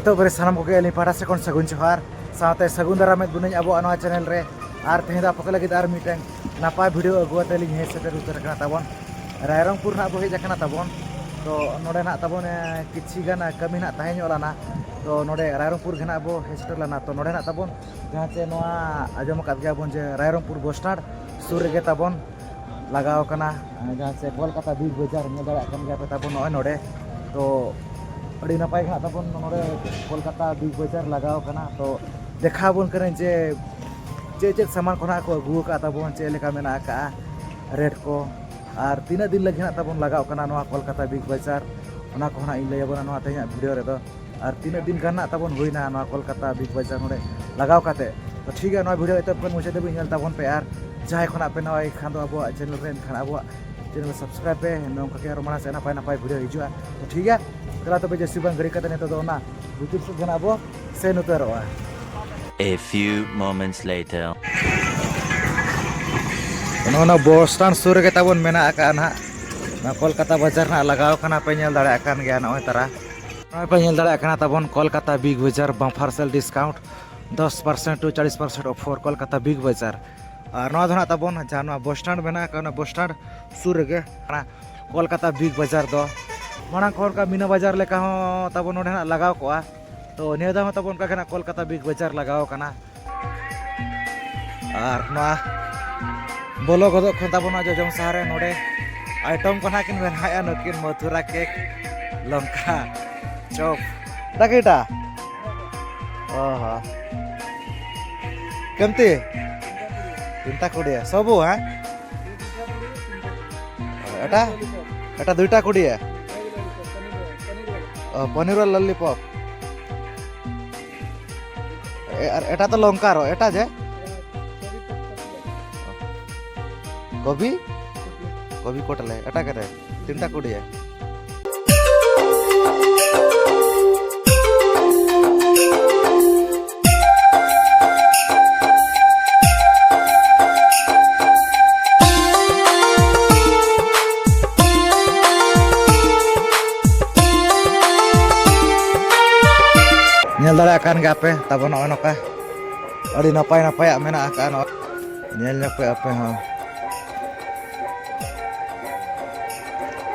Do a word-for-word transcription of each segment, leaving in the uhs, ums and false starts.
ᱛᱚ ᱵᱮᱨᱮ ᱥᱟᱱᱟᱢ ᱠᱚᱜᱮ ᱟᱹᱞᱤᱧ ᱯᱟᱦᱴᱟ ᱥᱮᱫ ᱠᱷᱚᱱ ᱥᱟᱹᱜᱩᱱ ᱡᱚᱦᱟᱨ, ᱥᱟᱶᱛᱮ ᱥᱟᱹᱜᱩᱱ ᱫᱟᱨᱟᱢᱮᱫ ᱵᱚᱱᱟᱹᱧ ᱟᱵᱚᱣᱟᱜ ᱱᱚᱣᱟ ᱪᱮᱱᱮᱞ ᱨᱮ᱾ ᱟᱨ ᱛᱮᱦᱮᱧ ᱫᱚ ᱟᱯᱮ ᱠᱚ ᱞᱟᱹᱜᱤᱫ ᱟᱨ ᱢᱤᱫᱴᱟᱝ ᱱᱟᱯᱟᱭ ᱵᱷᱤᱰᱤᱭᱳ ᱟᱹᱜᱩ ᱟᱛᱮ ᱞᱤᱧ ᱦᱮᱡ ᱥᱮᱴᱮᱨ ᱩᱛᱟᱹᱨ ᱟᱠᱟᱱᱟ ᱛᱟᱵᱚᱱ᱾ ᱨᱟᱭᱨᱚᱝᱯᱩᱨ ᱱᱟᱜ ᱵᱚ ᱦᱮᱡ ᱟᱠᱟᱱᱟ ᱛᱟᱵᱚᱱ᱾ ᱛᱚ ᱱᱚᱰᱮ ᱱᱟᱜ ᱛᱟᱵᱚᱱ ᱮ, ᱠᱤᱪᱷᱤ ᱜᱟᱱ ᱠᱟᱹᱢᱤ ᱱᱟᱜ ᱛᱟᱦᱮᱸ ᱧᱚᱜ ᱞᱮᱱᱟ᱾ ᱛᱚ ᱱᱚᱰᱮ ᱨᱟᱭᱨᱚᱝᱯᱩᱨ ᱜᱮ ᱱᱟᱜ ᱵᱚ ᱦᱮᱡ ᱥᱮᱴᱮᱨ ᱞᱮᱱᱟ᱾ ᱛᱚ ᱱᱚᱰᱮ ᱱᱟᱜ ᱛᱟᱵᱚᱱ ᱡᱟᱦᱟᱸ ᱪᱮ ᱱᱚᱣᱟ ᱟᱸᱡᱚᱢ ᱟᱠᱟᱫ ᱜᱮᱭᱟ ᱵᱚᱱ ᱡᱮ ᱨᱟᱭᱨᱚᱝᱯᱩᱨ ᱵᱚᱥ ᱥᱴᱮᱱᱰ ᱥᱩᱨ ᱨᱮᱜᱮ ᱛᱟᱵᱚᱱ ᱞᱟᱜᱟᱣ ᱠᱟᱱᱟ, ᱡᱟᱦᱟᱸ ᱪᱮ ᱠᱳᱞᱠᱟᱛᱟ ᱵᱤᱜᱽ ᱵᱟᱡᱟᱨ ᱧᱮᱞ ᱫᱟᱲᱮᱭᱟᱜ ᱠᱟᱱ ᱜᱮᱭᱟ ᱯᱮ ᱛᱟᱵᱚᱱ ᱱᱚᱜᱼᱚᱭ ᱱᱚᱰᱮ᱾ ᱛᱚ ᱟᱹᱰᱤ ᱱᱟᱯᱟᱭ ᱜᱮ ᱦᱟᱸᱜ ᱛᱟᱵᱚᱱ ᱱᱚᱰᱮ ᱠᱳᱞᱠᱟᱛᱟ ᱵᱤᱜᱽ ᱵᱟᱡᱟᱨ ᱞᱟᱜᱟᱣ ᱠᱟᱱᱟ᱾ ᱛᱚ ᱫᱮᱠᱷᱟᱣ ᱟᱵᱚᱱ ᱠᱟᱹᱱᱟᱹᱧ ᱡᱮ ᱪᱮᱫ ᱪᱮᱫ ᱥᱟᱢᱟᱱ ᱠᱚ ᱱᱟᱜ ᱠᱚ ᱟᱹᱜᱩ ᱟᱠᱟᱫ ᱛᱟᱵᱚᱱ, ᱪᱮᱫ ᱞᱮᱠᱟ ᱢᱮᱱᱟᱜ ᱟᱠᱟᱫᱼᱟ ᱨᱮᱴ ᱠᱚ, ᱟᱨ ᱛᱤᱱᱟᱹᱜ ᱫᱤᱱ ᱞᱟᱹᱜᱤᱫ ᱦᱟᱸᱜ ᱛᱟᱵᱚᱱ ᱞᱟᱜᱟᱣ ᱠᱟᱱᱟ ᱱᱚᱣᱟ ᱠᱳᱞᱠᱟᱛᱟ ᱵᱤᱜᱽ ᱵᱟᱡᱟᱨ, ᱚᱱᱟ ᱠᱚᱦᱚᱸ ᱱᱟᱜ ᱤᱧ ᱞᱟᱹᱭ ᱟᱵᱚᱱᱟ ᱱᱚᱣᱟ ᱛᱮᱦᱮᱧᱟᱜ ᱵᱷᱤᱰᱤᱭᱳ ᱨᱮᱫᱚ᱾ ᱟᱨ ᱛᱤᱱᱟᱹᱜ ᱫᱤᱱ ᱜᱟᱱ ᱱᱟᱜ ᱛᱟᱵᱚᱱ ᱦᱩᱭᱱᱟ ᱱᱚᱣᱟ ᱠᱳᱞᱠᱟᱛᱟ ᱵᱤᱜᱽ ᱵᱟᱡᱟᱨ ᱱᱚᱰᱮ ᱞᱟᱜᱟᱣ ᱠᱟᱛᱮ᱾ ᱛᱚ ᱴᱷᱤᱠ ᱜᱮᱭᱟ, ᱱᱚᱣᱟ ᱵᱷᱤᱰᱤᱭᱳ ᱮᱛᱚᱦᱚᱵ ᱠᱷᱚᱱ ᱢᱩᱪᱟᱹᱫ ᱫᱷᱟᱹᱵᱤᱡ ᱧᱮᱞ ᱛᱟᱵᱚᱱ ᱯᱮ᱾ ᱟᱨ ᱡᱟᱦᱟᱸᱭ ᱠᱷᱚᱱᱟᱜ ᱯᱮ ᱱᱟᱣᱟ ᱠᱷᱟᱱ ᱫᱚ ᱟᱵᱚᱣᱟᱜ ᱪᱮᱱᱮᱞ ᱨᱮ, ᱮᱱᱠᱷᱟᱱ ᱟᱵᱚᱣᱟᱜ ᱪᱮᱱᱮᱞ ᱥᱟᱵᱥᱠᱨᱟᱭᱤᱵ ᱯᱮ, ᱱᱚᱝᱠᱟ ᱜᱮ ᱟᱨᱚ ᱢᱟᱲᱟᱝ ᱥᱮᱫ ᱱᱟᱯᱟᱭ ᱱᱟᱯᱟᱭ ᱵᱷᱤᱰᱤᱭᱳ ᱦᱤᱡᱩᱜᱼᱟ᱾ ᱛᱚ ᱴᱷᱤᱠ ᱜᱮᱭᱟ, ᱛᱟᱦᱚᱞᱮ ᱛᱚᱵᱮ ᱡᱟᱹᱥᱛᱤ ᱵᱟᱝ ᱜᱷᱟᱹᱲᱤ ᱠᱟᱛᱮ ᱱᱤᱛᱚᱜ ᱫᱚ ᱚᱱᱟ ᱵᱷᱤᱛᱤᱨ ᱥᱮᱫ ᱜᱮ ᱱᱟᱜ ᱵᱚ ᱥᱮᱱ ᱩᱛᱟᱹᱨᱚᱜᱼᱟ᱾ A few moments later. ᱱᱚᱜᱼᱚ ᱱᱚᱣᱟ ᱵᱚᱥ ᱥᱴᱮᱱᱰ ᱥᱩᱨ ᱨᱮᱜᱮ ᱛᱟᱵᱚᱱ ᱢᱮᱱᱟᱜ ᱟᱠᱟᱫᱼᱟ ᱱᱟᱦᱟᱜ ᱱᱚᱣᱟ ᱠᱳᱞᱠᱟᱛᱟ ᱵᱟᱡᱟᱨ ᱱᱟᱦᱟᱜ ᱞᱟᱜᱟᱣ ᱠᱟᱱᱟ, ᱯᱮ ᱧᱮᱞ ᱫᱟᱲᱮᱭᱟᱜ ᱠᱟᱱ ᱜᱮᱭᱟ ᱱᱚᱜᱼᱚᱭ ᱛᱟᱨᱟ᱾ ᱱᱚᱜᱼᱚᱭ ᱯᱮ ᱧᱮᱞ ᱫᱟᱲᱮᱭᱟᱜ ᱠᱟᱱᱟ ᱛᱟᱵᱚᱱ Kolkata big bazaar bumper sale discount ᱫᱚᱥ ᱯᱟᱨᱥᱮᱱᱴ to ᱪᱟᱞᱤᱥ percent offer Kolkata big bazaar. ᱟᱨ ᱱᱚᱣᱟ ᱫᱚ ᱱᱟᱜ ᱛᱟᱵᱚᱱ ᱡᱟᱦᱟᱸ ᱱᱚᱣᱟ ᱵᱚᱥ ᱥᱴᱮᱱᱰ ᱢᱮᱱᱟᱜ ᱟᱠᱟᱫ, ᱚᱱᱟ ᱵᱚᱥ ᱥᱴᱮᱱᱰ ᱥᱩᱨ ᱨᱮᱜᱮ ᱚᱱᱟ ᱠᱳᱞᱠᱟᱛᱟ ᱵᱤᱜᱽ ᱵᱟᱡᱟᱨ ᱫᱚ᱾ ᱢᱟᱲᱟᱝ ᱠᱷᱚᱱ ᱚᱱᱠᱟ ᱢᱤᱱᱟ ᱵᱟᱡᱟᱨ ᱞᱮᱠᱟ ᱦᱚᱸ ᱛᱟᱵᱚᱱ ᱱᱚᱰᱮ ᱱᱟᱜ ᱞᱟᱜᱟᱣ ᱠᱚᱜᱼᱟ᱾ ᱛᱚ ᱱᱤᱭᱟᱹ ᱫᱷᱟᱣ ᱦᱚᱸ ᱛᱟᱵᱚᱱ ᱚᱱᱠᱟ ᱜᱮ ᱱᱟᱜ ᱠᱳᱞᱠᱟᱛᱟ ᱵᱤᱜᱽ ᱵᱟᱡᱟᱨ ᱞᱟᱜᱟᱣ ᱠᱟᱱᱟ᱾ ᱟᱨ ᱱᱚᱣᱟ ᱵᱚᱞᱚ ᱜᱚᱫᱚᱜ ᱠᱷᱚᱱ ᱛᱟᱵᱚᱱ ᱱᱚᱣᱟ ᱡᱚᱡᱚᱢ ᱥᱟᱦᱟᱨ ᱨᱮ ᱱᱚᱰᱮ ᱟᱭᱴᱚᱢ ᱠᱚ ᱱᱟᱜ ᱠᱤᱱ ᱵᱮᱱᱟᱣᱮᱫᱼᱟ ᱱᱩᱠᱤᱱ ᱢᱚᱛᱷᱩᱨᱟ ᱠᱮᱠ, ᱞᱚᱝᱠᱟ ᱪᱚᱯ᱾ ᱰᱟᱠᱤᱴᱟ? ᱚ ᱦᱚᱸ᱾ ᱠᱮᱢᱛᱤ? ᱛᱤᱱᱴᱟ ᱠᱩᱲᱤᱭᱟ᱾ ᱥᱚᱵᱩ, ᱦᱮᱸ? ᱮᱴᱟ? ᱮᱴᱟ ᱫᱩᱭᱴᱟ ᱠᱩᱲᱤᱭᱟ? ᱚ, ᱯᱚᱱᱤᱨ ᱞᱚᱞᱤᱯᱚᱯ᱾ ᱮ-, ᱟᱨ ᱮᱴᱟ ᱛᱚ ᱞᱚᱝᱠᱟ ᱨᱚ, ᱮᱴᱟ ᱡᱮ? ᱠᱚᱵᱤ? ᱠᱚᱵᱤ ᱠᱚᱴᱞᱮ, ᱮᱴᱟ ᱠᱟᱛᱮ᱾ ᱛᱤᱱᱴᱟ ᱠᱩᱲᱤᱭᱟ᱾ ᱧᱮᱞ ᱫᱟᱲᱮᱭᱟᱜ ᱠᱟᱱ ᱜᱮᱭᱟ ᱯᱮ ᱛᱟᱵᱚᱱ ᱱᱚᱜᱼᱚᱭ ᱱᱚᱝᱠᱟ ᱟᱹᱰᱤ ᱱᱟᱯᱟᱭ ᱱᱟᱯᱟᱭᱟᱜ ᱢᱮᱱᱟᱜ ᱟᱠᱟᱫᱼᱟ᱾ ᱱᱚᱜᱼᱚᱭ ᱧᱮᱞ ᱧᱚᱜ ᱯᱮ ᱟᱯᱮ ᱦᱚᱸ,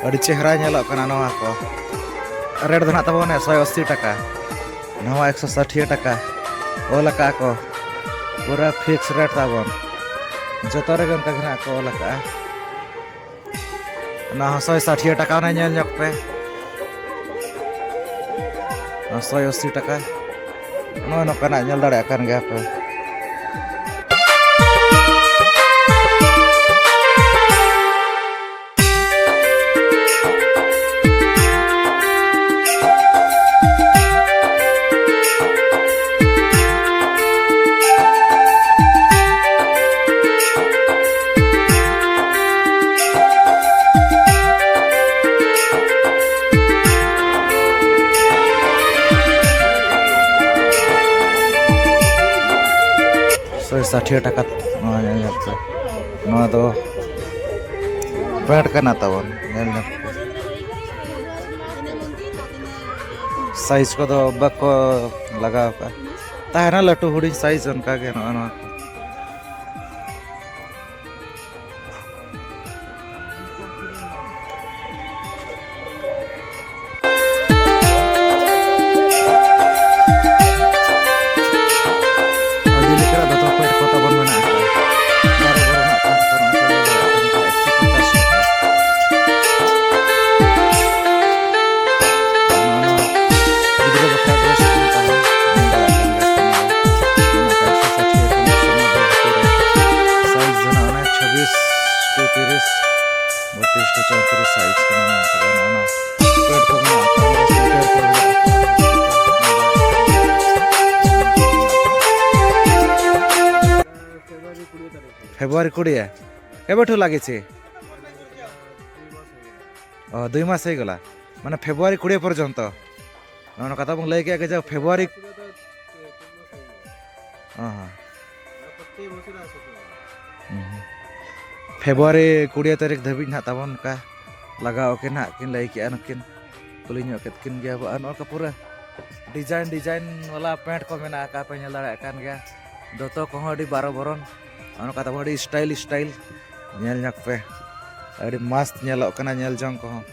ᱟᱹᱰᱤ ᱪᱮᱦᱨᱟ ᱧᱮᱞᱚᱜ ᱠᱟᱱᱟ ᱱᱚᱣᱟ ᱠᱚ᱾ ᱨᱮᱴ ᱫᱚ ᱱᱟᱜ ᱛᱟᱵᱚᱱ ᱥᱚᱭ ᱟᱥᱤ ᱴᱟᱠᱟ, ᱱᱚᱣᱟ ᱮᱠᱥᱚ ᱥᱟᱴᱷᱤᱭᱟᱹ ᱴᱟᱠᱟ ᱚᱞ ᱟᱠᱟᱫᱼᱟ ᱠᱚ, ᱯᱩᱨᱟᱹ ᱯᱷᱤᱠᱥ ᱨᱮᱴ ᱛᱟᱵᱚᱱ᱾ ᱡᱚᱛᱚ ᱨᱮᱜᱮ ᱚᱱᱠᱟ ᱜᱮ ᱱᱟᱜ ᱠᱚ ᱚᱞ ᱟᱠᱟᱫᱼᱟ᱾ ᱚᱱᱟ ᱦᱚᱸ ᱥᱚᱭ ᱥᱟᱴᱷᱤᱭᱟᱹ ᱴᱟᱠᱟ, ᱚᱱᱟ ᱧᱮᱞ ᱧᱚᱜ ᱯᱮ, ᱥᱚᱭ ᱟᱥᱤ ᱴᱟᱠᱟ᱾ ᱱᱚᱜᱼᱚᱭ ᱱᱚᱝᱠᱟᱱᱟᱜ ᱧᱮᱞ ᱫᱟᱲᱮᱭᱟᱜ ᱠᱟᱱ ᱜᱮᱭᱟ ᱯᱮ᱾ ᱥᱚᱭ ᱥᱟᱴᱷᱤᱭᱟᱹ ᱴᱟᱠᱟ᱾ ᱱᱚᱣᱟ ᱧᱮᱞ ᱧᱚᱜ ᱯᱮ, ᱱᱚᱣᱟ ᱫᱚ ᱯᱮᱱᱴ ᱠᱟᱱᱟ ᱛᱟᱵᱚᱱ, ᱧᱮᱞ ᱧᱚᱜ ᱯᱮ᱾ ᱥᱟᱭᱤᱡᱽ ᱠᱚᱫᱚ ᱵᱟᱠᱚ ᱞᱟᱜᱟᱣ ᱠᱟᱜᱼᱟ, ᱛᱟᱦᱮᱱᱟ ᱞᱟᱹᱴᱩ ᱦᱩᱰᱤᱧ ᱥᱟᱭᱤᱡᱽ ᱚᱱᱠᱟ ᱜᱮ ᱱᱚᱜᱼᱚ ᱱᱚᱣᱟ ᱠᱚ᱾ ᱟᱹᱰᱤ ᱞᱮᱠᱟᱱᱟᱜ ᱫᱚᱛᱚ ᱯᱮᱱᱴ ᱠᱚ ᱛᱟᱵᱚᱱ ᱢᱮᱱᱟᱜ ᱟᱠᱟᱫᱟ᱾ ᱵᱟᱨᱚ ᱵᱟᱨᱚ ᱨᱮᱱᱟᱜ ᱯᱮᱱᱴ ᱠᱚ ᱱᱚᱣᱟ ᱠᱚ ᱧᱮᱞ ᱫᱟᱲᱮᱭᱟᱜ ᱠᱟᱱ ᱜᱮᱭᱟ, ᱮᱠᱥᱚ ᱯᱚᱧᱪᱟᱥ ᱴᱟᱠᱟ᱾ ᱱᱚᱣᱟ ᱜᱤᱫᱽᱨᱟᱹ ᱵᱟᱠᱷᱨᱟ ᱰᱨᱮᱥ ᱠᱚ ᱛᱟᱵᱚᱱ ᱧᱮᱞ ᱫᱟᱲᱮᱭᱟᱜ ᱠᱟᱱ ᱜᱮᱭᱟ᱾ ᱱᱚᱣᱟ ᱠᱚ ᱮᱠᱥᱚ ᱥᱟᱴᱷᱤ ᱨᱚᱠᱚᱢ ᱥᱚᱢᱚᱭ ᱫᱚ ᱵᱷᱤᱛᱤᱨ ᱨᱮ ᱥᱟᱭᱤᱡᱽ ᱫᱚ ᱱᱟᱜ ᱚᱱᱮ ᱪᱷᱟᱵᱵᱤᱥ ᱴᱩ ᱛᱤᱨᱤᱥ, ᱵᱚᱛᱛᱨᱤᱥ ᱴᱩ ᱪᱚᱣᱛᱨᱤᱥ ᱥᱟᱭᱤᱡᱽ ᱠᱟᱱᱟ᱾ ᱱᱚᱣᱟ ᱠᱚᱫᱚ ᱱᱚᱜᱼᱚ ᱱᱚᱣᱟ ᱯᱮᱱᱴ ᱠᱚ ᱢᱮᱱᱟᱜ ᱟᱠᱟᱫᱟ, ᱥᱩᱭᱮᱴᱟᱨ ᱠᱚ ᱢᱮᱱᱟᱜ ᱟᱠᱟᱫᱟ᱾ ଫେବୃଆରୀ କୋଡ଼ିଏ। କେବେଠୁ ଲାଗିଛି? ᱚ, ᱫᱩᱭ ᱢᱟᱥ ᱦᱩᱭ ᱜᱚᱞᱟ, ᱢᱟᱱᱮ ᱯᱷᱮᱵᱽᱨᱩᱣᱟᱨᱤ ᱠᱩᱲᱤ ᱯᱚᱨᱡᱚᱱᱛᱚ᱾ ᱱᱚᱜᱼᱚ ᱱᱚᱝᱠᱟ ᱛᱟᱵᱚᱱ ᱞᱟᱹᱭ ᱠᱮᱜᱼᱟ ᱡᱮ ᱯᱷᱮᱵᱽᱨᱩᱣᱟᱨᱤ, ᱦᱚᱸ, ᱦᱚᱸ᱾ ᱦᱩᱸ, ᱦᱩᱸ᱾ ᱯᱷᱮᱵᱽᱨᱩᱣᱟᱨᱤ ᱠᱩᱲᱤ ᱛᱟᱹᱨᱤᱠᱷ ᱫᱷᱟᱹᱵᱤᱡ ᱱᱟᱦᱟᱜ ᱛᱟᱵᱚᱱ ᱚᱱᱠᱟ ᱞᱟᱜᱟᱣ ᱟᱹᱠᱤᱱ ᱱᱟᱦᱟᱜ, ᱠᱤᱱ ᱞᱟᱹᱭ ᱠᱮᱜᱼᱟ ᱱᱩᱠᱤᱱ, ᱠᱩᱞᱤ ᱧᱚᱜ ᱠᱮᱫ ᱠᱤᱱ ᱜᱮᱭᱟ ᱵᱚ᱾ ᱟᱨ ᱱᱚᱜᱼᱚ ᱱᱚᱝᱠᱟ ᱯᱩᱨᱟᱹ ᱰᱤᱡᱟᱭᱤᱱ ᱰᱤᱡᱟᱭᱤᱱ ᱵᱟᱞᱟ ᱯᱮᱱᱴ ᱠᱚ ᱢᱮᱱᱟᱜ ᱟᱠᱟᱫ, ᱯᱮ ᱧᱮᱞ ᱫᱟᱲᱮᱭᱟᱜ ᱠᱟᱱ ᱜᱮᱭᱟ᱾ ᱫᱚᱛᱚ ᱠᱚᱦᱚᱸ ᱟᱹᱰᱤ ᱵᱟᱨᱚ ᱵᱚᱨᱚᱱ, ᱚᱱᱠᱟ ᱛᱟᱵᱚᱱ ᱟᱹᱰᱤ ᱥᱴᱟᱭᱤᱞ ᱥᱴᱟᱭᱤᱞ᱾ ᱧᱮᱞ ᱧᱚᱜ ᱯᱮ, ᱟᱹᱰᱤ ᱢᱚᱥᱛ ᱧᱮᱞᱚᱜ ᱠᱟᱱᱟ ᱧᱮᱞ ᱡᱚᱝ ᱠᱚᱦᱚᱸ᱾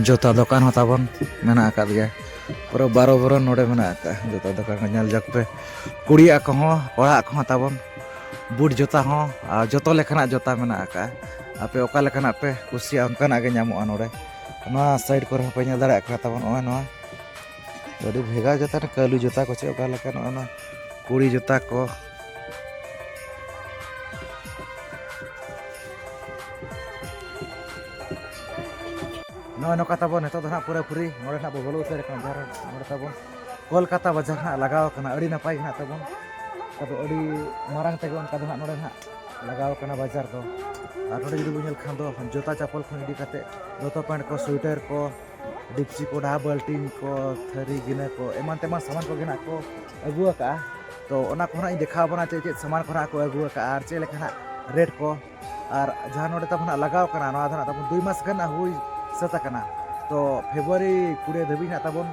ᱡᱩᱛᱟ ᱫᱚᱠᱟᱱ ᱦᱚᱸ ᱛᱟᱵᱚᱱ ᱢᱮᱱᱟᱜ ᱟᱠᱟᱫ ᱜᱮᱭᱟ᱾ ᱯᱩᱨᱟᱹ ᱵᱟᱨᱚ ᱵᱚᱨᱚᱱ ᱱᱚᱰᱮ ᱢᱮᱱᱟᱜ ᱟᱠᱟᱫᱼᱟ᱾ ᱡᱩᱛᱟ ᱫᱚᱠᱟᱱ ᱠᱚ ᱧᱮᱞ ᱡᱚᱜ ᱯᱮ, ᱠᱩᱲᱤᱭᱟᱜ ᱠᱚᱦᱚᱸ, ᱠᱚᱲᱟᱜ ᱠᱚᱦᱚᱸ ᱛᱟᱵᱚᱱ᱾ ᱵᱩᱴ ᱡᱩᱛᱟ ᱦᱚᱸ ᱟᱨ ᱡᱚᱛᱚ ᱞᱮᱠᱟᱱᱟᱜ ᱡᱩᱛᱟ ᱢᱮᱱᱟᱜ ᱟᱠᱟᱫᱼᱟ᱾ ᱟᱯᱮ ᱚᱠᱟ ᱞᱮᱠᱟᱱᱟᱜ ᱯᱮ ᱠᱩᱥᱤᱭᱟᱜᱼᱟ, ᱚᱱᱠᱟᱱᱟᱜ ᱜᱮ ᱧᱟᱢᱚᱜᱼᱟ ᱱᱚᱰᱮ᱾ ᱱᱚᱣᱟ ᱥᱟᱭᱤᱰ ᱠᱚᱨᱮ ᱦᱚᱸᱯᱮ ᱧᱮᱞ ᱫᱟᱲᱮᱭᱟᱜ ᱠᱟᱱᱟ ᱛᱟᱵᱚᱱ, ᱱᱚᱜᱼᱚᱭ ᱱᱚᱣᱟ ᱟᱹᱰᱤ ᱵᱷᱮᱜᱟᱨ ᱡᱩᱛᱟ, ᱠᱟᱹᱞᱩ ᱡᱩᱛᱟ ᱠᱚ ᱪᱮᱫ ᱚᱠᱟ ᱞᱮᱠᱟ, ᱱᱚᱜᱼᱚᱭ ᱱᱚᱣᱟ ᱠᱩᱲᱤ ᱡᱩᱛᱟ ᱠᱚ᱾ ᱱᱚᱜᱼᱚᱭ ᱱᱚᱝᱠᱟ ᱛᱟᱵᱚᱱ ᱱᱤᱛᱚᱜ ᱫᱚ ᱱᱟᱦᱟᱜ ᱯᱩᱨᱟᱹ ᱯᱷᱨᱤ᱾ ᱱᱚᱰᱮ ᱱᱟᱦᱟᱜ ᱵᱚ ᱵᱚᱞᱚ ᱩᱛᱟᱹᱨ ᱟᱠᱟᱱᱟ, ᱡᱟᱦᱟᱸ ᱨᱮ ᱱᱚᱰᱮ ᱛᱟᱵᱚᱱ ᱠᱳᱞᱠᱟᱛᱟ ᱵᱟᱡᱟᱨ ᱱᱟᱦᱟᱜ ᱞᱟᱜᱟᱣ ᱟᱠᱟᱱᱟ᱾ ᱟᱹᱰᱤ ᱱᱟᱯᱟᱭ ᱜᱮ ᱱᱟᱦᱟᱜ ᱛᱟᱵᱚᱱ, ᱟᱫᱚ ᱟᱹᱰᱤ ᱢᱟᱨᱟᱝ ᱛᱮᱜᱮ ᱚᱱᱠᱟ ᱫᱚ ᱱᱟᱦᱟᱜ ᱱᱚᱰᱮ ᱱᱟᱦᱟᱜ ᱞᱟᱜᱟᱣ ᱟᱠᱟᱱᱟ ᱵᱟᱡᱟᱨ ᱫᱚ᱾ ᱟᱨ ᱱᱚᱰᱮ ᱡᱩᱫᱤ ᱵᱚᱱ ᱧᱮᱞ ᱠᱷᱟᱱ ᱫᱚ ᱡᱩᱛᱟ ᱪᱟᱯᱚᱞ ᱠᱷᱚᱱ ᱤᱫᱤ ᱠᱟᱛᱮ ᱫᱚᱛᱚ ᱯᱮᱱᱴ ᱠᱚ, ᱥᱩᱭᱮᱴᱟᱨ ᱠᱚ, ᱰᱮᱠᱪᱤ ᱠᱚ, ᱰᱟᱦᱟ ᱵᱟᱹᱞᱴᱤᱱ ᱠᱚ, ᱛᱷᱟᱹᱨᱤ ᱜᱤᱱᱟᱹ ᱠᱚ, ᱮᱢᱟᱱ ᱛᱮᱢᱟᱱ ᱥᱟᱢᱟᱱ ᱠᱚᱜᱮ ᱱᱟᱦᱟᱜ ᱠᱚ ᱟᱹᱜᱩ ᱟᱠᱟᱫᱼᱟ᱾ ᱛᱚ ᱚᱱᱟ ᱠᱚ ᱱᱟᱦᱟᱜ ᱤᱧ ᱫᱮᱠᱷᱟᱣ ᱟᱵᱚᱱᱟ, ᱪᱮᱫ ᱪᱮᱫ ᱥᱟᱢᱟᱱ ᱠᱚ ᱱᱟᱦᱟᱜ ᱠᱚ ᱟᱹᱜᱩ ᱟᱠᱟᱫᱼᱟ ᱟᱨ ᱪᱮᱫ ᱞᱮᱠᱟ ᱱᱟᱦᱟᱜ ᱨᱮᱴ ᱠᱚ᱾ ᱟᱨ ᱡᱟᱦᱟᱸ ᱱᱚᱰᱮ ᱛᱟᱵᱚᱱ ᱱᱟᱦᱟᱜ ᱞᱟᱜᱟᱣ ᱠᱟᱱᱟ, ᱱᱚᱣᱟ ᱫᱚ ᱱᱟᱦᱟᱜ ᱛᱟᱵᱚᱱ ᱫᱩᱭ ᱢᱟᱥ ᱜᱟᱱ ᱦᱩᱭ ᱥᱟᱹᱛ ᱟᱠᱟᱱᱟ᱾ ᱛᱚ ᱯᱷᱮᱵᱽᱨᱩᱣᱟᱨᱤ ᱠᱩᱲᱤ ᱫᱷᱟᱹᱵᱤᱡ ᱱᱟᱦᱟᱜ ᱛᱟᱵᱚᱱ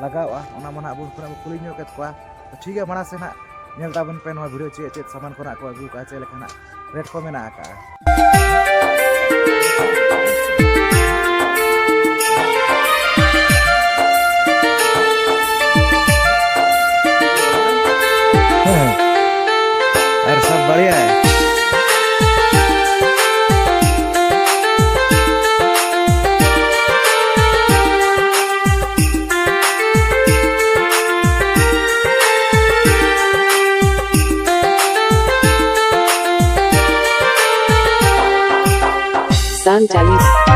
ᱞᱟᱜᱟᱣᱼᱟ, ᱚᱱᱟ ᱢᱟ ᱱᱟᱦᱟᱜ ᱵᱚᱱ ᱠᱷᱚᱱᱟᱜ ᱵᱚᱱ ᱠᱩᱞᱤ ᱧᱚᱜ ᱠᱮᱫ ᱠᱚᱣᱟ᱾ ᱛᱚ ᱴᱷᱤᱠ ᱜᱮᱭᱟ, ᱢᱟᱲᱟᱝ ᱥᱮᱫ ᱱᱟᱦᱟᱜ ᱧᱮᱞ ᱛᱟᱵᱚᱱ ᱯᱮ ᱱᱚᱣᱟ ᱵᱷᱤᱰᱤᱭᱳ, ᱪᱮᱫ ᱪᱮᱫ ᱥᱟᱢᱟᱱ ᱠᱚ ᱱᱟᱦᱟᱜ ᱠᱚ ᱟᱹᱜᱩ ᱠᱟᱜᱼᱟ, ᱪᱮᱫ ᱞᱮᱠᱟ ᱱᱟᱦᱟᱜ ᱨᱮᱴ ᱠᱚ ᱢᱮᱱᱟᱜ ᱟᱠᱟᱜᱼᱟ᱾ ᱦᱮᱸ, ᱟᱨ ᱥᱚᱵ ᱵᱟᱲᱤᱭᱟ ᱦᱮ? ᱟᱱ ᱪᱟᱹᱞᱩᱭ ᱢᱮ᱾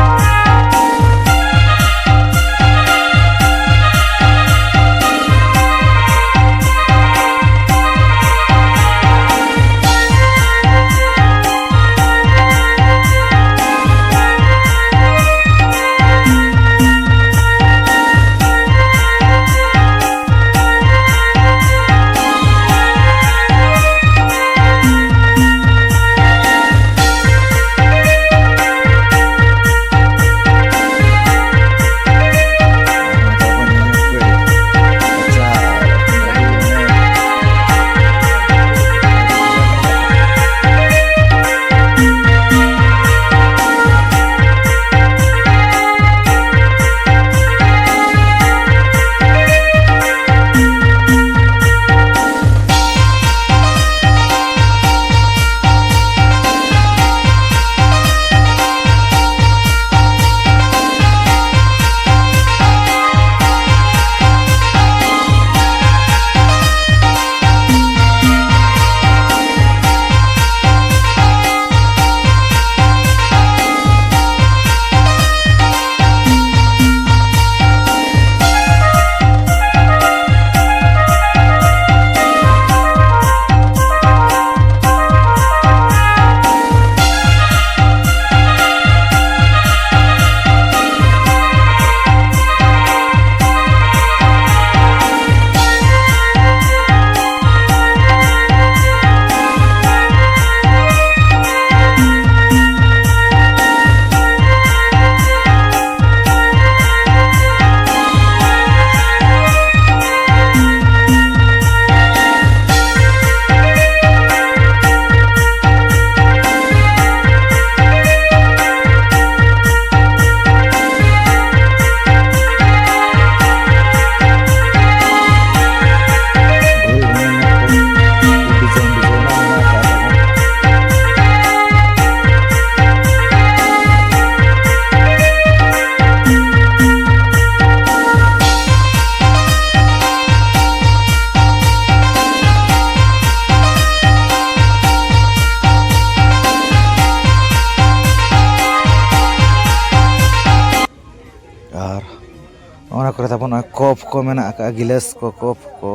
ᱠᱚᱨᱮ ᱛᱟᱵᱚᱱ ᱱᱚᱜᱼᱚᱭ ᱠᱚᱯ ᱠᱚ ᱢᱮᱱᱟᱜ ᱟᱠᱟᱫᱼᱟ, ᱜᱤᱞᱟᱹᱥ ᱠᱚ, ᱠᱚᱯ ᱠᱚ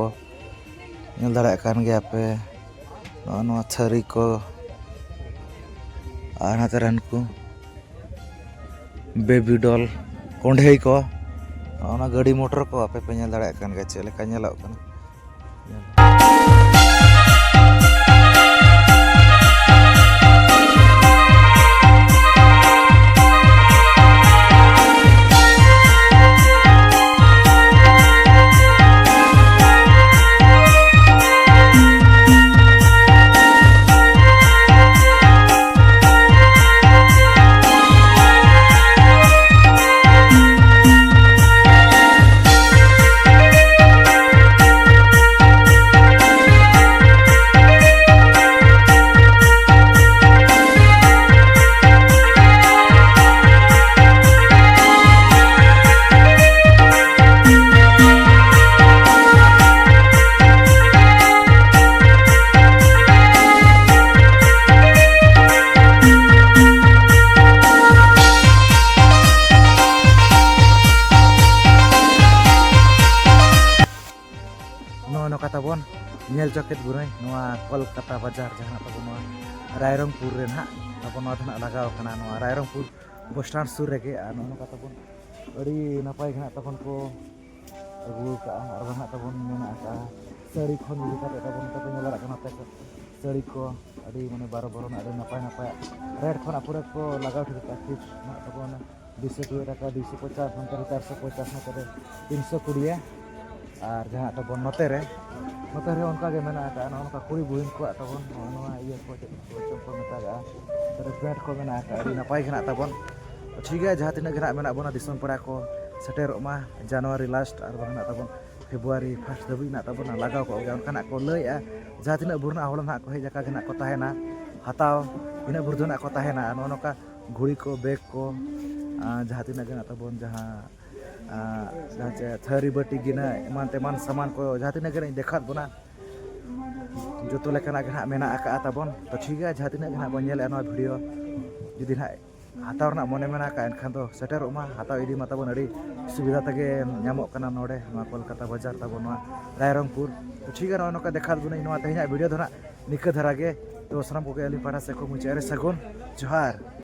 ᱧᱮᱞ ᱫᱟᱲᱮᱭᱟᱜ ᱠᱟᱱ ᱜᱮᱭᱟ ᱯᱮ᱾ ᱱᱚᱜᱼᱚ ᱱᱚᱣᱟ ᱛᱷᱟᱹᱨᱤ ᱠᱚ ᱟᱨ ᱱᱚᱛᱮ ᱨᱮ ᱦᱟᱱᱠᱩ ᱵᱮᱵᱤ ᱰᱚᱞ, ᱠᱚᱸᱰᱷᱮᱭ ᱠᱚ, ᱱᱚᱜᱼᱚ ᱱᱚᱣᱟ ᱜᱟᱹᱰᱤ ᱢᱚᱴᱚᱨ ᱠᱚ ᱟᱯᱮ ᱯᱮ ᱧᱮᱞ ᱫᱟᱲᱮᱭᱟᱜ ᱠᱟᱱ ᱜᱮᱭᱟ ᱪᱮᱫ ᱞᱮᱠᱟ ᱧᱮᱞᱚᱜ ᱠᱟᱱᱟ᱾ ᱱᱚᱜᱼᱚ ᱱᱚᱝᱠᱟ ᱛᱟᱵᱚᱱ ᱧᱮᱞ ᱪᱚ ᱠᱮᱫ ᱵᱚᱱᱟᱹᱧ ᱱᱚᱣᱟ ᱠᱳᱞᱠᱟᱛᱟ ᱵᱟᱡᱟᱨ, ᱡᱟᱦᱟᱸ ᱛᱟᱵᱚᱱ ᱱᱚᱣᱟ ᱨᱟᱭᱨᱚᱝᱯᱩᱨ ᱨᱮ ᱱᱟᱦᱟᱜ ᱛᱟᱵᱚᱱ ᱱᱚᱣᱟ ᱫᱚ ᱱᱟᱦᱟᱜ ᱞᱟᱜᱟᱣ ᱠᱟᱱᱟ, ᱱᱚᱣᱟ ᱨᱟᱭᱨᱚᱝᱯᱩᱨ ᱵᱚᱥ ᱥᱴᱮᱱᱰ ᱥᱩᱨ ᱨᱮᱜᱮ᱾ ᱟᱨ ᱱᱚᱜᱼᱚ ᱱᱚᱝᱠᱟ ᱛᱟᱵᱚᱱ ᱟᱹᱰᱤ ᱱᱟᱯᱟᱭ ᱜᱮ ᱱᱟᱦᱟᱜ ᱛᱟᱵᱚᱱ ᱠᱚ ᱟᱹᱜᱩ ᱟᱠᱟᱫᱼᱟ᱾ ᱟᱨ ᱵᱟᱝ ᱱᱟᱦᱟᱜ ᱛᱟᱵᱚᱱ ᱢᱮᱱᱟᱜ ᱟᱠᱟᱫᱼᱟ ᱥᱟᱹᱲᱤ ᱠᱷᱚᱱ ᱤᱫᱤ ᱠᱟᱛᱮ ᱛᱟᱵᱚᱱ ᱱᱚᱛᱮ ᱠᱚ ᱧᱮᱞ ᱫᱟᱲᱮᱭᱟᱜ ᱠᱟᱱᱟ, ᱱᱚᱛᱮ ᱠᱚ ᱥᱟᱹᱲᱤ ᱠᱚ ᱟᱹᱰᱤ ᱢᱟᱱᱮ ᱵᱟᱨᱚ ᱵᱚᱨᱚᱱᱟᱜ ᱟᱹᱰᱤ ᱱᱟᱯᱟᱭ ᱱᱟᱯᱟᱭ ᱨᱮᱴ ᱠᱷᱚᱱᱟᱜ ᱯᱩᱨᱟᱹ ᱠᱚ ᱞᱟᱜᱟᱣ ᱴᱷᱤᱠ ᱟᱠᱟᱫᱼᱟ᱾ ᱯᱷᱤᱠᱥ ᱱᱟᱦᱟᱜ ᱛᱟᱵᱚᱱ ᱫᱩᱭᱥᱚ ᱠᱩᱲᱤ ᱴᱟᱠᱟ, ᱫᱩᱭᱥᱚ ᱯᱚᱪᱟᱥ, ᱱᱚᱛᱮ ᱨᱮ ᱪᱟᱨᱥᱚ ᱯᱚᱪᱟᱥ, ᱱᱚᱛᱮ ᱨᱮ ᱛᱤᱱᱥᱚ ᱠᱩᱲᱤ᱾ ᱟᱨ ᱡᱟᱦᱟᱸ ᱛᱟᱵᱚᱱ ᱱᱚᱛᱮ ᱨᱮ, ᱱᱚᱛᱮ ᱨᱮ ᱚᱱᱠᱟ ᱜᱮ ᱢᱮᱱᱟᱜ ᱟᱠᱟᱫᱼᱟ᱾ ᱱᱚᱜᱼᱚ ᱱᱚᱝᱠᱟ ᱠᱩᱲᱤ ᱵᱩᱦᱤᱱ ᱠᱚᱣᱟᱜ ᱛᱟᱵᱚᱱ ᱱᱚᱜᱼᱚ ᱱᱚᱣᱟ ᱤᱭᱟᱹ ᱠᱚ, ᱪᱮᱫ ᱠᱚ ᱪᱚᱝ ᱠᱚ ᱢᱮᱛᱟᱜᱟᱜᱼᱟ, ᱱᱚᱛᱮ ᱨᱮ ᱯᱮᱱᱴ ᱠᱚ ᱢᱮᱱᱟᱜ ᱟᱠᱟᱫᱼᱟ, ᱟᱹᱰᱤ ᱱᱟᱯᱟᱭ ᱜᱮ ᱦᱮᱱᱟᱜ ᱛᱟᱵᱚᱱ᱾ ᱴᱷᱤᱠ ᱜᱮᱭᱟ, ᱡᱟᱦᱟᱸ ᱛᱤᱱᱟᱹᱜ ᱜᱮ ᱦᱟᱸᱜ ᱢᱮᱱᱟᱜ ᱵᱚᱱᱟ ᱫᱤᱥᱚᱢ ᱯᱮᱲᱟ ᱠᱚ ᱥᱮᱴᱮᱨᱚᱜ ᱢᱟ ᱡᱟᱱᱩᱣᱟᱨᱤ ᱞᱟᱥᱴ ᱟᱨ ᱵᱟᱝ ᱦᱮᱱᱟᱜ ᱛᱟᱵᱚᱱ ᱯᱷᱮᱵᱽᱨᱩᱣᱟᱨᱤ ᱯᱷᱟᱥᱴ ᱫᱷᱟᱹᱵᱤᱡ ᱦᱮᱱᱟᱜ ᱛᱟᱵᱚᱱᱟ, ᱞᱟᱜᱟᱣ ᱠᱚᱜ ᱜᱮᱭᱟ᱾ ᱚᱱᱠᱟᱱᱟᱜ ᱠᱚ ᱞᱟᱹᱭᱮᱫᱼᱟ, ᱡᱟᱦᱟᱸ ᱛᱤᱱᱟᱹᱜ ᱵᱷᱳᱨ ᱨᱮᱱᱟᱜ ᱦᱚᱲ ᱱᱟᱦᱟᱜ ᱠᱚ ᱦᱮᱡ ᱟᱠᱟ ᱜᱮ ᱱᱟᱦᱟᱜ ᱠᱚ ᱛᱟᱦᱮᱱᱟ, ᱦᱟᱛᱟᱣ ᱤᱱᱟᱹᱜ ᱵᱷᱳᱨ ᱫᱚ ᱱᱟᱦᱟᱜ ᱠᱚ ᱛᱟᱦᱮᱱᱟ᱾ ᱟᱨ ᱱᱚᱜᱼᱚ ᱱᱚᱝᱠᱟ ᱜᱷᱩᱲᱤ ᱠᱚ, ᱵᱮᱜᱽ ᱠᱚ, ᱟᱨ ᱡᱟᱦᱟᱸ ᱛᱤᱱᱟᱹᱜ ᱜᱮ ᱦᱮᱱᱟᱜ ᱛᱟᱵᱚᱱ, ᱡᱟᱦᱟᱸ ᱟᱨ ᱡᱟᱦᱟᱸ ᱪᱮ ᱛᱷᱟᱹᱨᱤ ᱵᱟᱹᱴᱤ ᱜᱤᱱᱟᱹ ᱮᱢᱟᱱ ᱛᱮᱢᱟᱱ ᱥᱟᱢᱟᱱ ᱠᱚ ᱡᱟᱦᱟᱸ ᱛᱤᱱᱟᱹᱜ ᱜᱮ ᱱᱟᱜ ᱤᱧ ᱫᱮᱠᱷᱟᱣᱟᱫ ᱵᱚᱱᱟ, ᱡᱚᱛᱚ ᱞᱮᱠᱟᱱᱟᱜ ᱜᱮ ᱱᱟᱜ ᱢᱮᱱᱟᱜ ᱟᱠᱟᱫᱼᱟ ᱛᱟᱵᱚᱱ᱾ ᱛᱚ ᱴᱷᱤᱠ ᱜᱮᱭᱟ, ᱡᱟᱦᱟᱸ ᱛᱤᱱᱟᱹᱜ ᱜᱮ ᱱᱟᱜ ᱵᱚᱱ ᱧᱮᱞᱮᱫᱼᱟ ᱱᱚᱣᱟ ᱵᱷᱤᱰᱤᱭᱳ, ᱡᱩᱫᱤ ᱱᱟᱜ ᱦᱟᱛᱟᱣ ᱨᱮᱱᱟᱜ ᱢᱚᱱᱮ ᱢᱮᱱᱟᱜ ᱠᱷᱟᱱ ᱮᱱᱠᱷᱟᱱ ᱫᱚ ᱥᱮᱴᱮᱨᱚᱜ ᱢᱟ, ᱦᱟᱛᱟᱣ ᱤᱫᱤ ᱢᱟ ᱛᱟᱵᱚᱱ᱾ ᱟᱹᱰᱤ ᱥᱩᱵᱤᱫᱷᱟ ᱛᱮᱜᱮ ᱧᱟᱢᱚᱜ ᱠᱟᱱᱟ ᱱᱚᱰᱮ ᱱᱚᱣᱟ ᱠᱳᱞᱠᱟᱛᱟ ᱵᱟᱡᱟᱨ ᱛᱟᱵᱚᱱ ᱱᱚᱣᱟ ᱨᱟᱭᱨᱚᱝᱯᱩᱨ᱾ ᱛᱚ ᱴᱷᱤᱠ ᱜᱮᱭᱟ, ᱱᱚᱜᱼᱚᱭ ᱱᱚᱝᱠᱟ ᱫᱮᱠᱷᱟᱣ ᱵᱚᱱᱟᱹᱧ ᱱᱚᱣᱟ ᱛᱮᱦᱮᱧᱟᱜ ᱵᱷᱤᱰᱤᱭᱳ ᱫᱚ ᱱᱟᱜ ᱱᱤᱠᱟᱹ ᱫᱷᱟᱨᱟ ᱜᱮ᱾ ᱛᱚ ᱥᱟᱱᱟᱢ ᱠᱚᱜᱮ ᱟᱹᱞᱤᱧ ᱯᱟᱦᱴᱟ ᱥᱮᱫ ᱠᱷᱚᱱ ᱢᱩᱪᱟᱹᱫ ᱨᱮ ᱥᱟᱹᱜᱩᱱ ᱡᱚᱦᱟᱨ᱾